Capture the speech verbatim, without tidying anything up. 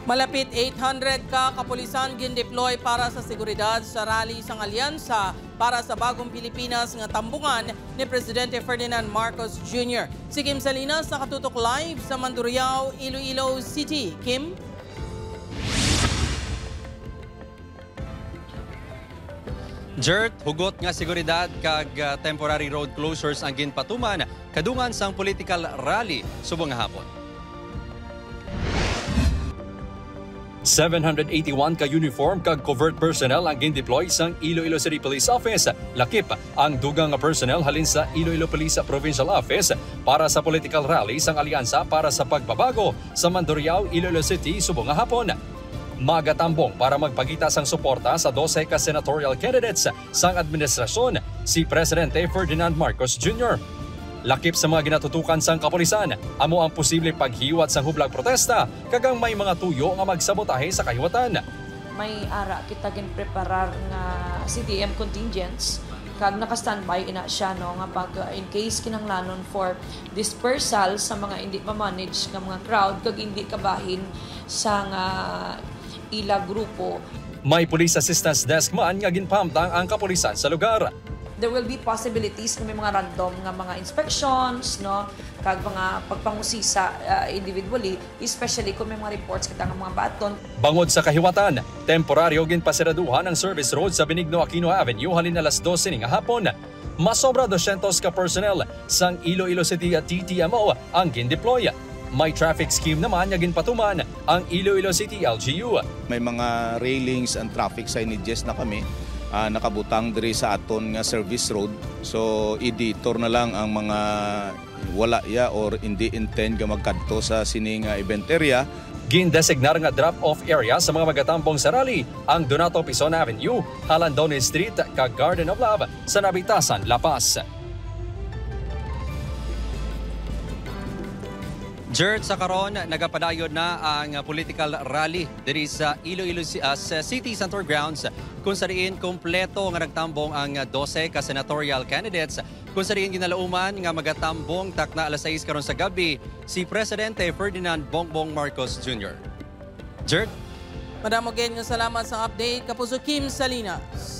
Malapit eight hundred ka kapulisan gindeploy para sa seguridad sa rally sang Alyansa para sa Bagong Pilipinas nga tambungan ni Presidente Ferdinand Marcos Junior. Si Kim Salinas nakatutok live sa Mandurriao, Iloilo City. Kim? Jert, hugot nga seguridad kag, ah, temporary road closures ang ginpatuman kadungan sang political rally subong nga hapon. Seven hundred eighty-one ka uniform kag covert personnel ang gindeploy sang Iloilo City Police Office. Lakip ang dugang nga personnel halin sa Iloilo Police Provincial Office para sa political rally sang Alyansa para sa Pagbabago sa Mandurriao, Iloilo City, subong nga hapon. Magatambong para magpakita sang suporta sa dose ka senatorial candidates sang administrasyon si Presidente Ferdinand Marcos Junior. Lakip sa mga ginatutukan sang kapulisan, amo ang posible paghiwat sang hublag protesta kag ang may mga tuyo nga magsabotahe sa kahiwatan. May ara kita ginpreparar nga C D M contingents, kag naka-standby ina siya, no, nga pag, uh, in case kinahanglanon for dispersal sa mga hindi ma-manage nga mga crowd kag hindi kabahin sa nga ila grupo. May Police Assistance Desk man nga ginpahamtang ang kapulisan sa lugar. There will be possibilities kung may mga random nga mga inspections, no, kag mga pagpangusisa, uh, individually, especially kung may mga reports kita nga mga baton. Bangod sa kahiwatan, temporaryo ginpasiraduhan ang service road sa Benigno Aquino Avenue halin alas dos sini nga hapon. Masobra dosyentos ka personnel sang Iloilo City T T M O ang gindeploy. May traffic scheme naman nga ginpatuman ang Iloilo City L G U. May mga railings and traffic signages na kami, ah, nakabutang diri sa aton nga service road. So, i-detour na lang ang mga wala ya or hindi intend nga magkadto sa sini nga event area. Gindesignar nga drop-off area sa mga magatambong sa rally ang Donato Pizon Avenue, Jalandoni Street, kag Garden of Love sa Nabitasan, La Paz. Jert, sa karon, nagapadayon na ang political rally diri sa Iloilo Ci-, ah, sa City Center Grounds, kung sa diin kompleto nga nagtambong ang dose ka senatorial candidates, kung sa diin ginalauman nga magatambong takna alas sais karon sa gabi si Presidente Ferdinand Bongbong Marcos Junior. Jert? Madamo gid nga salamat sa update, Kapuso Kim Salinas.